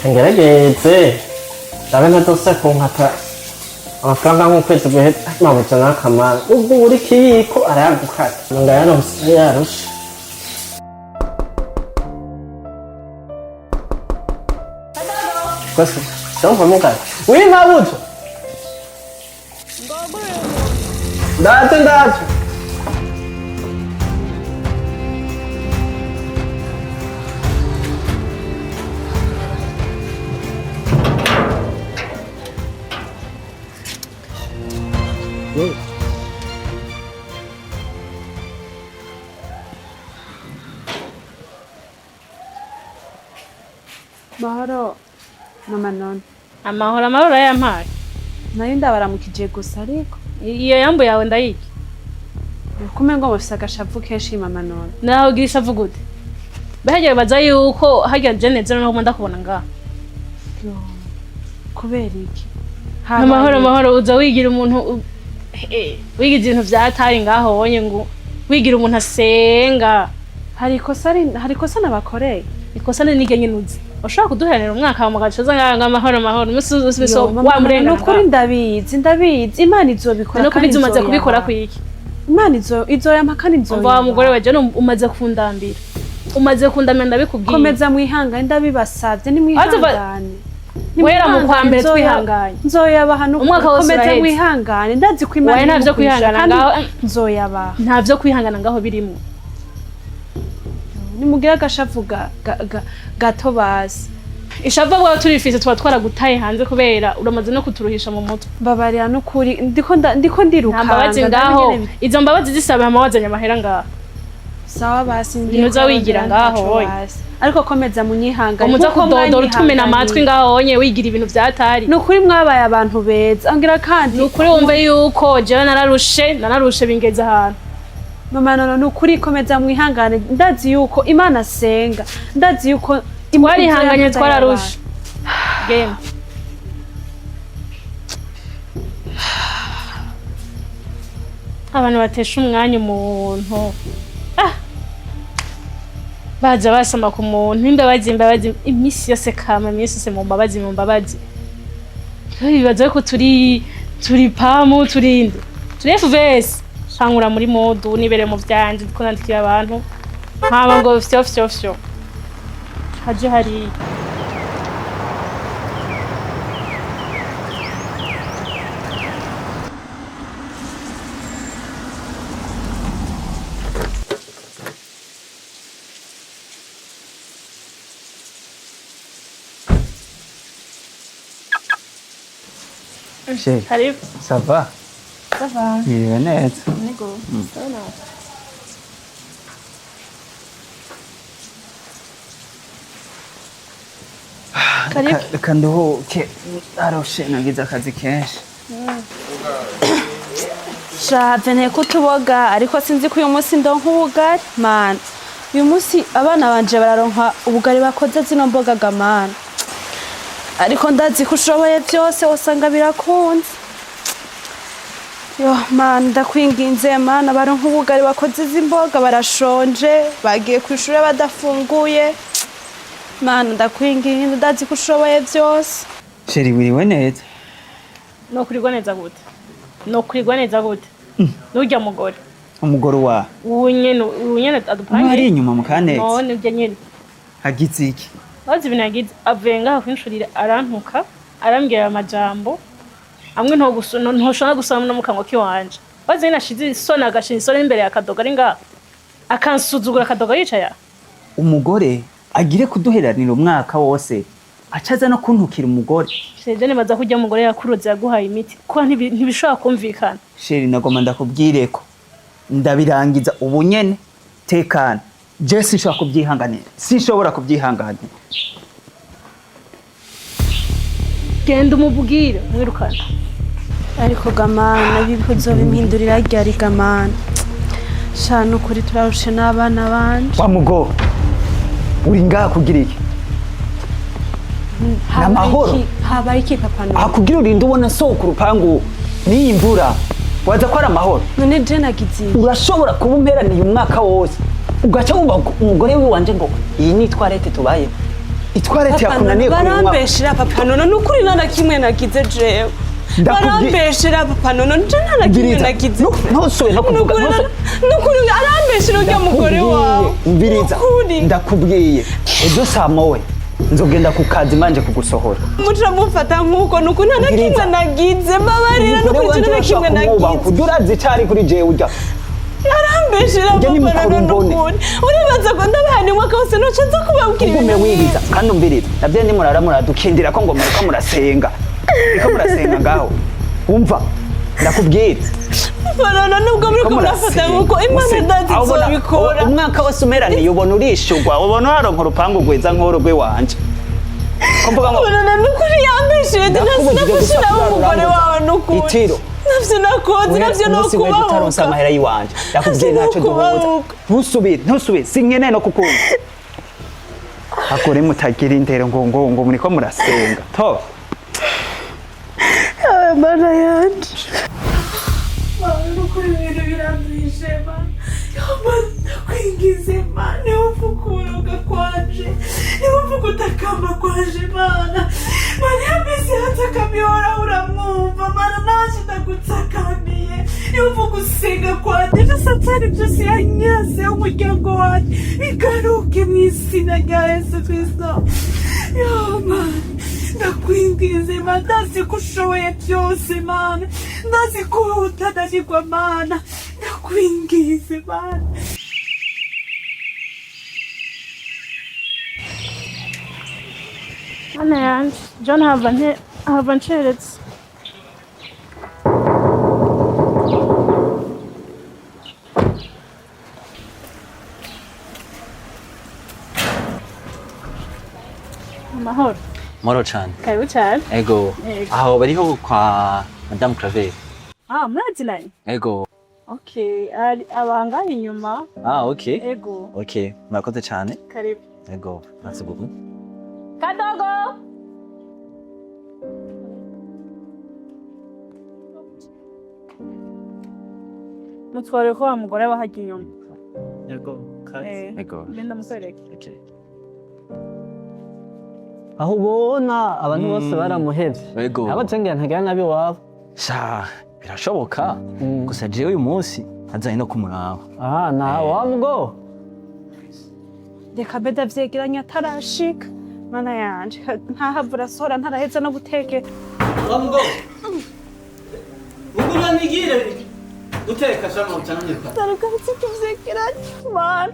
Ngerageze ndabe ntazosubira kunkata amafaranga nk'ukwezi guheze. Mabuja n'akamaro ubwo uri kiyiko arayagukata ngayaronse yarushe. Rwose ndumva mugaye wi mabuja, ndaje ndaje. Mahoro mama none. Amahoro amahoro yampaye. Nayo ndabaramukije gusa ariko Iyo yambu yawe ndayirya. Kume ngo mufise agashavu kenshi mama none. Naho ugira ishavu gute? Bahagiye baza yuko harya jene zero no ndakubona ngaha. Kubera iki? Amahoro amahoro, uza wigira umuntu wigira ibintu vyatari ngaho wonye ngo wigira umuntu asenga. Hari ikosa hari ikosa nabakoreye. Ikosa ni niryo nyene uzi. Ushobora kuduheranira umwaka wa mugaco uza ngaha ngo amahoro amahoro umunsi wose Yo, mama wa none, murengana. nukuri ndabizi ndabizi, Imana izobikora. No Kandi kubizi umaze kubikora izoyampa. kwiki? Imana izoyampa kandi Umva wa izoyampa. mugore we, jene umaze kundambira. Umaze kundambira ndabikubwiye. Komeza mwihangane, ndabibasavye nimwihangane. Guhera mu kwa mbere Nzoya- twihanganye. Nzoyabaha nukuri. Umwaka wose Komeza uraheze. mwihangane, ndazi ko Imana Waye nta vyo iri mukwisha, kwihangana kandi ngaho. nzoyabaha. Nta vyo kwihangana ngaho birimo. Nimugire agashavu gato basi. Ishavu bwawe turifise tuba twaragutaye hanze kubera uramaze no kuturuhisha mu mutwe. Mbabarira nukuri, ndiko Nta mbabazi ndirukanga. ngaho. Ndabigene Izo mbabazi zisaba hama wazanye amahera ngaho. Sawa basi, ngiye Ibintu uza wigira kurondera ngaho, ntaco oya. basi. Ariko komeza munyihangane Umuza nkuko kudodora utumena amatwi mwanyihanganiye. ngaho wonye wigira ibintu vyatari. Nukuri mwabaye abantu beza, ambwira kandi. Ni ukuri wumve yuko jewe nararushe nararushe bingeze ahantu. Mama nono, nukuri komeza mwihangane, ndazi yuko Imana asenga, ndazi yuko Twarihanganye izoyampa. twararushe. Genda. Abantu batesha umwanya umuntu. Ah! Baza basoma ku muntu imbabazi imbabazi iminsi yose kama iminsi yose mu mbabazi mu mbabazi. Bibaza ko turi pamu turinde. Turi FVS. Shankura muri modu nibere mu vyanje ndiko nandikira abantu. Hama ngo fyo fyo fyo. Haje hariya. Chérie, Karibu. ça va? Ça va. Mwiriwe neza. Nego. Ça va. Karibu. Reka nduhuke, arushe nagize akazi kenshi. Shave nteko utuboga, ariko sinzi ko uyu munsi ndonka ubugari mana. Uyu munsi abana banje bararonka ubugari bakoze zino mboga ga mana, ariko ndazi ko ushoboye byose, wasanga birakunze. Yo mana, ndakwinginze mana, baronka ubugari bakoze izi mboga, barashonje, bagiye ku ishuri badafunguye. Mana ndakwinginze, ndazi ko ushoboye byose. Chérie, wiriwe neza. Nokurirwa neza gute? Nokurirwa neza gute? Nurya mugore. Umugore wa Ubu nyene ubu nyene adupangiye. mwari inyuma mukanetse. None urya nyene. Hagize iki? Wazi ibintu yagize avuye ngaha kwinshurira arantuka arambwira amajambo amwe ntoshobora gusoma no mu kanwa kiwanje. Wazi nyene ashize isoni agashinga isoni imbere ya Kadogo ari ngaha. Akansuzugura Kadogo yicaye aho. Umugore agire kuduheranira umwaka wose acaza no kuntukira umugore. Sheje nibaza ko urya mugore yakuroze yaguhaye imiti kuko ntibishobora kumvikana. Chérie, nagoma ndakubwire ko ndabirangiza ubu nyene, tekana. Je sinshobora kubyihanganira. Sinshobora kubyihanganira. Genda umubwire mwirukane. Ariko gamana ibi uzobimpindurira ryari gamana? Sha nukuri turarushe n'abana banje. Wa mugore uri ngaha kugira iki? N'amahoro. Habaye iki papa none? Akugira urinde ubona sohoka urupangu n'iyi mvura waza ko ari amahoro. None je nagize iki? Urashobora kuba umperaniye umwaka wose ugaca wumva umugore wiwanje ngo iyi ni toilette tubayeho. Itwarete yakunaniye kunywa. Barambeshera papa nono, nukuri nta na kimwe nagize jewe. Barambeshera papa nono, nje nta na kimwe Umviriza. nagize. Ntusubire no kuvuga. Nukuri nukuri arambeshera urya mugore wawe. Umviriza. Nukuri. Ndakubwiye, ejo saa mowe nzogenda ku kazi manje kugusohora. Muca mufata nk'uko, nukuri nta na kimwe Umviriza. nagize, mbabarira. Umugore Nukuri wanje nta na kimwe urashobora kumwubaha nagize. ujya urazi icari kuri jewe ujya. Arambeshera Ujya papa nimukuru nono, mbone. nukuri uribaza ko ndabaye umwaka wose noca nza kubabwira Ugume ibintu wiriza kandi umviriza navyo nimurara muradukindira ko ngo muriko murasenga, muriko murasenga ngaho. Umva ndakubwira. Papa nono, nubwo muriko murafata nk'uko, Imana ndazi Aho ubona- izobikora. Umwaka wose umeraniye ubona urishurwa, ubona waronka urupangu rwiza nk'uru rw'iwanje, ko mvuga ngo Papa nono, nukuri yambesheje. Ndakubujije Nafashe gusa nawe umugore kurara. wawe, nukuri Itiro. navyo nakoze, navyo Umunsi w'ejo utaronse nokubahuka. amahera y'iwanje, ndakubwiye, Navyo ntacyo duhuza. nokubahuka. Ntusubire, ntusubire, sinkeneye no kukumva. Agore mutagira indero ngo muriko murasenga to. Mana yanje, nukuri ibintu biranduhije. Mana, ndakwingize Mana, niba uvuga kwanje, niba uvuga utakamba kwanje, Mana, Mana, yameze hatakamiye uramwumva. Mana, naje ndagutakamiye, niba uvuga usenga kwanje, ibyo Satani byose yanyaze umuryango wanjye bigaruke mu izina rya Yesu Kristo. Yo Mana, ndakwinginze Mana, ndazi ko ushoboye byose Mana, ndazi ko utadashyirwa. Mana, ndakwinginze Mana. Mana yanje, John hava nte hava nceretse. Amahoro. Moro cyane. Karibu cyane. Ego. Ego. Aho bariho kwa Madame Claver. Ah, murazinanye? Ego. Okay, ari abangahe inyuma? Ah, okay. Ego. Okay, murakoze cyane. Karibu. Ego, merci beaucoup. Kadogo. Mutware ko wa mugore wahajya inyuma. Ego. Eh, Ego. Genda mukwereke. Okay. Aho ubona abantu bose baramuhevye. Ego. Abo cengira ntagira nabi wabo. Sha, birashoboka. Gusa jewe uyu munsi azanye no kumuraba. Ah, na wa mugo. Reka mbe ndavyegeranya atarashika. Mana yanje, ntahavura asohora ntaraheza no gutekera. Wa mugo. Mugura nigire guteka shama ucananyuka. Ndaruka nsika ivyegeranya. Mana,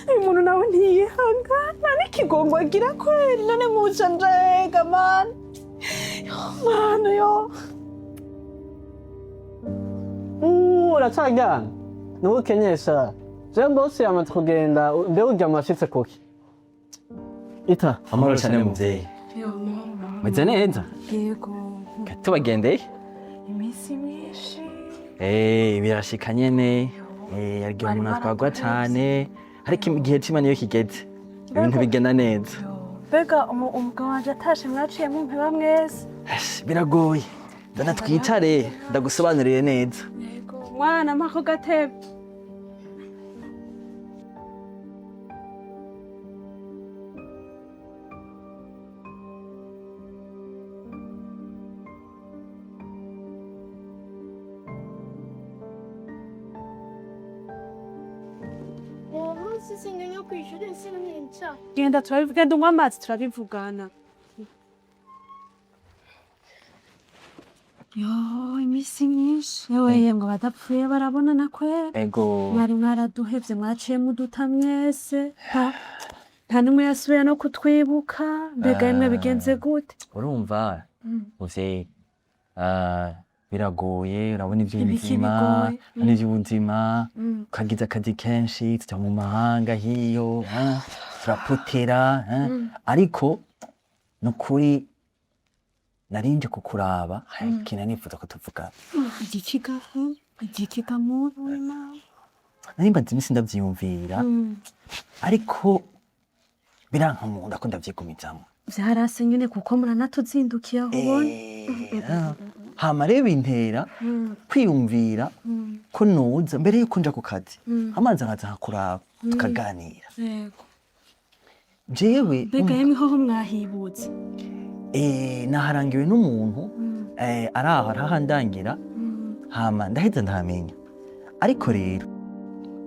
uyu muntu nawe ntiyihangana n'ikigongo agira kweri. None nkuca njega Mana, yo Mana, yo. Uracaryana. Nubu kenyesha. Jewe boss yamaze kugenda, mbe urya amashitse kuki? Ita. Amahoro cyane muvyeyi. Meze neza? Yego. Tubagendeye? Iminsi myinshi. Eh, birashika nyene. Eh, arya umuntu atwagwa cyane. Ariko igihe c'Imana iyo kigeze, ibintu bigenda neza. Mbega umugabo wanje atashe mwaciye mumpeba mwese? Ash, biragoye. Dana twicare ndagusobanurire neza. Mwana, mpako gatebe. Uwo munsi singanya kw'ishure sinnica. Genda turabivuga, genda unywa amazi turabivugana. Yo, iminsi myinshi yewe, yemwe badapfuye barabonana kwera. Ego. Mwari mwaraduhevye, mwaciye muduta mwese. Nta n'umwe yasubiye no kutwibuka. Mbega yemwe, bigenze gute? Urumva muvyeyi, ah, biragoye, urabona Ibiki ivy'ubuzima. bigoye? Urabona ivy'ubuzima, ukagize akazi kenshi, tuja mu mahanga hiyo, ah, turapotera, ah. Ariko nukuri narinje kukuraba, hari ikintu nifuza ko tuvugana. Igikiga, igikiga muntu w'Imana? Nari mbaze iminsi ndavyiyumvira, ariko biranka mu nda ko ndavyigumizamwo. Vyarase nyene kuko muranatuzindukiye aho ubona. Eh, hama rero bintera kwiyumvira ko noza mbere yuko nja ku kazi, amazi nkaza nkakuraba tukaganira. Yego. Jewe Mbega yemwe, hoho mwahibutse? Naharangiwe n'umuntu, araho arahandangira, hama ndaheza ndahamenya, ariko rero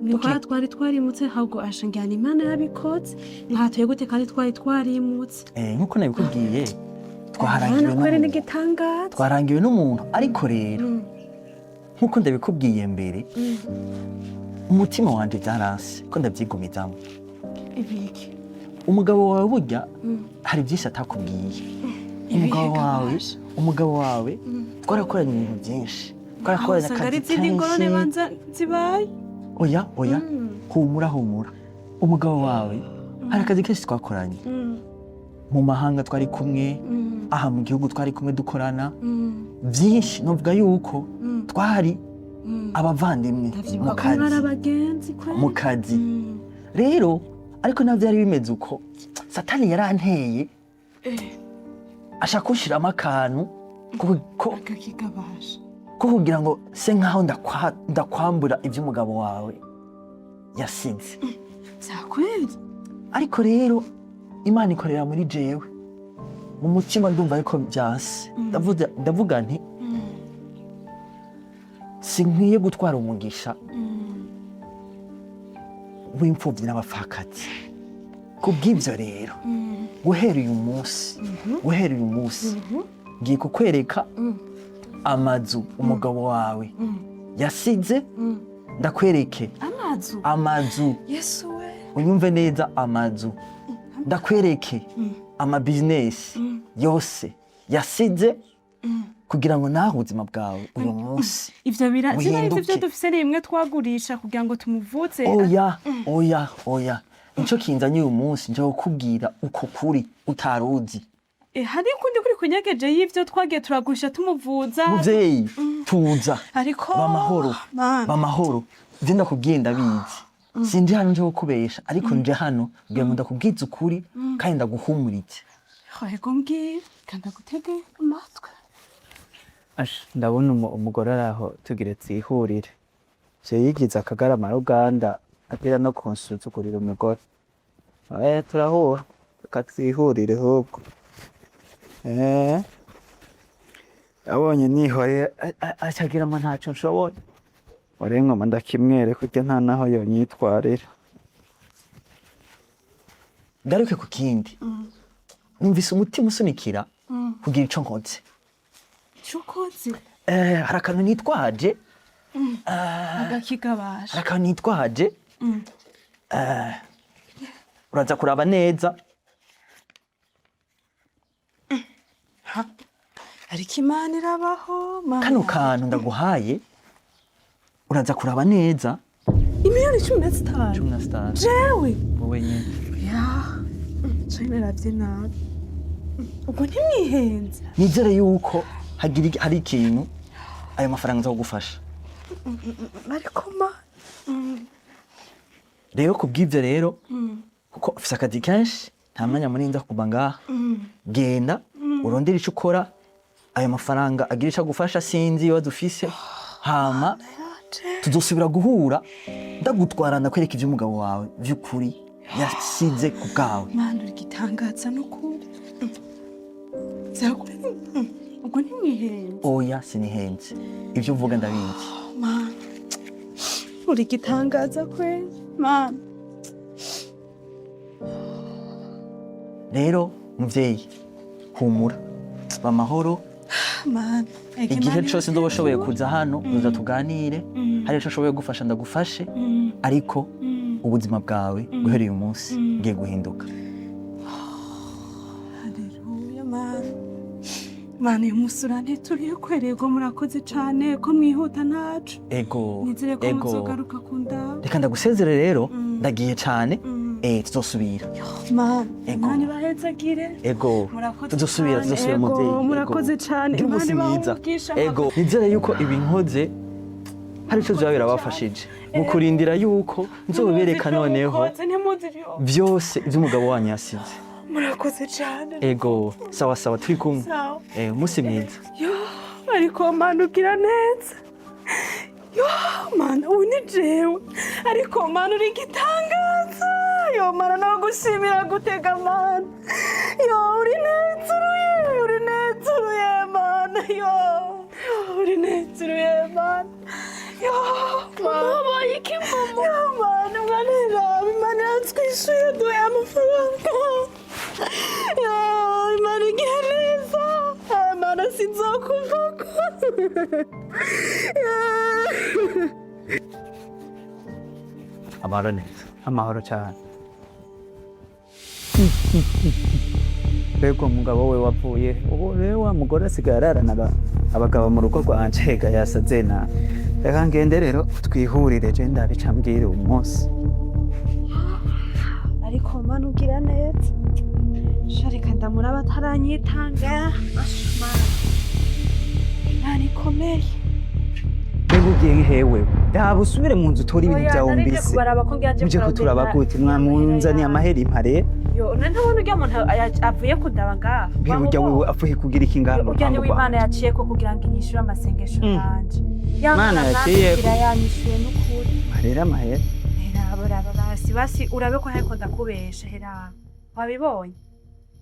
Ni kwa twari twarimutse, ahubwo ashingana Imana yabikoze. Mwahatuye gute kandi twari twarimutse? Nkuko nabikubwiye, twaharangiwe Urabona ko ari n'umuntu. n'igitangaza. Twarangiwe n'umuntu, ariko rero nkuko ndabikubwiye mbere, umutima wanje byaranse ko ndabyigumizamo. Ibiki? Umugabo wawe burya hari byinshi atakubwiye. Umugabo wawe, umugabo wawe twarakoranye ibintu byinshi, twarakoranye Usanga ari akazi izindi ngorane kenshi. Banza zibaye. Oya, oya, humura, humura. Umugabo wawe hari akazi kenshi twakoranye mu mahanga, twari kumwe aha mu gihugu, twari kumwe dukorana byinshi. Novuga yuko twari abavandimwe mu Ndavyibuka ko mwari kazi. abagenzi kweli. Mu kazi rero, ariko nabyo byari bimeze uko, Satani yaranteye, ashaka kunshiramo akantu Akakigabasha. ko kugira ngo se nkaho ndakwambura iby'umugabo wawe yasize. Vyakweli? Ariko rero Imana ikorera muri jewe, mu mutima ndumva ariko byanse. Ndavuga nti sinkwiye gutwara umugisha w'imfubyi n'abapfakazi. Kubw'ibyo rero, guhera uyu munsi ngiye kukwereka amazu umugabo wawe yasize, ndakwereke. Amazu? Amazu. Yesu we! Unyumve neza, amazu. Ndakwereke amabizinesi yose yasize, kugira ngo nawe ubuzima bwawe uyu munsi Ivyo bira sinari nzi. buhinduke. Ivyo dufise ni bimwe twagurisha kugira ngo tumuvuze. Oya, oya, oya, nico kinzanye uyu munsi, nje kukubwira uko kuri utaruzi. Hari ukundi kuri kunyegeje y'ivyo twagiye turagurisha tumuvuza? Muvyeyi, tuza. Ariko Bamahoro. Mana. Bamahoro, ivyo ndakubwiye ndabizi. Sindi hano nje kukubesha, ariko nje hano kugira ngo ndakubwize ukuri kandi ndaguhumuritse. Yego, mbwira kandi agutege amatwi. Asha, ndabona umugore ari aho, tugire twihurire. Je yigize akagarama ruganda, agera no kunsuzugurira umugore. Turahura, reka twihurire ahubwo. Abonye nihoreye, acagira ngo ntaco nshoboye. Ore ngoma ndakimwereka kurya nta naho yonyitwarira. Ngaruke ku kindi, numvise umutima usunikira kugira ico nkoze. Ico ukoze? Hari akantu nitwaje. Agakigabasha? Hari akantu nitwaje. Uraza kuraba neza. Ariko Imana irabaho, Mana. Kano kantu ndaguhaye, uraza kuraba neza. Imiliyoni 15? 15. Jewe? Wowe nyene. Ya, je naravye nabi. Ubwo ntimwihenze? Nizere yuko hagira hari ikintu ayo mafaranga aza kugufasha. Ariko ma Rero kubw'ibyo rero, kuko ufise akazi kenshi, nta mwanya munini nza kuguma ngaha, genda urondere ico ukora, ayo mafaranga agira ico agufasha. Sinzi ibibazo ufise, hama tuzosubira guhura, ndagutwara, ndakwereka ivy'umugabo wawe vy'ukuri yasize ku bwawe. Mana, uri gitangaza n'ukuri. Vyakuri, ubwo ntimwihenze? Oya, sinihenze, ivyo uvuga ndabizi. Mana, uri gitangaza kweli, Mana. Rero muvyeyi, humura, bamahoro. Mana. Igihe cose nzoba ushoboye kuza hano, uza tuganire. Hari ico ushoboye gufasha, ndagufashe, ariko ubuzima bwawe guhera uyu munsi bugiye guhinduka. Haleluya, Mana. Mana, uyu munsi urantituriye kwerego. Murakoze cane ko mwihuta ntaco. Ego. Nizere ko Ego. muzogaruka kundaba. Reka ndagusezere rero, ndagiye cane. Tuzosubira. Mana. Ego. Imana ibahezagire. Ego. Murakoze Tuzosubira. cane. Tuzosubira, Ego, muvyeyi. Ego. murakoze cane. Gira umunsi Imana ibahe mwiza. umugisha. Ego, nizere yuko ibi nkoze hari ico vyoba birabafashije mu kurindira yuko nzobereka noneho Ntimuzi ntimuzi ibyo vyose ivy'umugabo wanyu yasize. Murakoze cane. Ego, sawa sawa, turi kumwe. Sawa. Umunsi mwiza. Yo, ariko Mana ugira neza. Yo, Mana, ubu ni jewe, ariko Mana uri igitangaza. Yo. Yo Mana, no gushimira gutega Mana. Yo, uri nezuruye, uri nezuruye Mana. Yo, uri nezuruye Mana. Yo Mana, Wabaye iki mama? Yo Mana, Mana, raba, Imana yatwishuye, duhaye amafaranga. Yo Imana igira neza. Mana, sinzokuvako. Yo. Amahoro neza. Amahoro cyane. Mbega umugabo we wavuye ubu rero, wa mugore asigaye ararana abagabo mu rugo rwanje. Hega yasaze na reka ngende rero twihurire, je ndabica mbwire uyu munsi. Ariko Mana ugira neza. Shareka ndamuraba ataranyitanga. Mana, Imana ikomeye. Mbega ugiye hewe? Raba usubire mu nzu utore ibintu byawe mbise. Kubaraba ko ngira nje. Uje kuturaba gute? Mwamunzaniye amahera impare. Yo, none ntabona urya muntu avuye kundaba ngaha? Mbega urya wewe avuye kugira iki ngaha mu Urya rupangu niwe rwawe? Imana yaciyeko kugira ngo inyishure amasengesho yanje. Imana yaciyeko. Yanyishuye n'ukuri. Marera amahera. Heraba, raba basi, basi urabe ko ntariko ndakubesha. Heraba, wabibonye?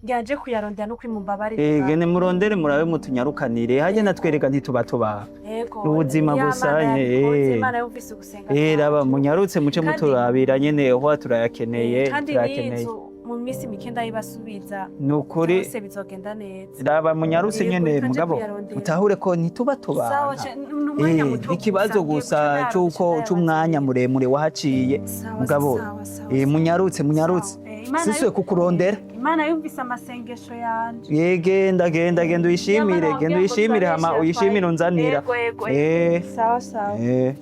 Ngira nje kuyarondera no kwimumbabarira. Ege nimurondere murabe mutunyarukanire hajye, natwereka ntituba tubaha. Yego. Ubuzima Ya gusa, Mana yabikoze, eh. Imana yumvise gusenga Raba kwacu. munyarutse muce muturabira nyene ho, turayakeneye. Kandi n'iyi Turayakeneye. nzu mu minsi mike ndayibasubiza. Ni ukuri. Byose bizogenda neza. Raba munyarutse Yego, nyene. reka nje Mugabo kuyarondera. mutahure ko ntituba Sawa, tubana. ni umwanya muto Ikibazo gusa, gusa ngiye guca c'uko ndayarondera. c'umwanya muremure wahaciye. Sawa, Mugabo sawa, sawa, eh, munyarutse, munyarutse. Sawa. Imana Sisuye kukurondera. Imana yumvise amasengesho yanje. Ye, genda, genda, genda uyishimire, genda uyishimire, hama uyishimire unzanira. Yego, yego. Sawa, sawa. Eh.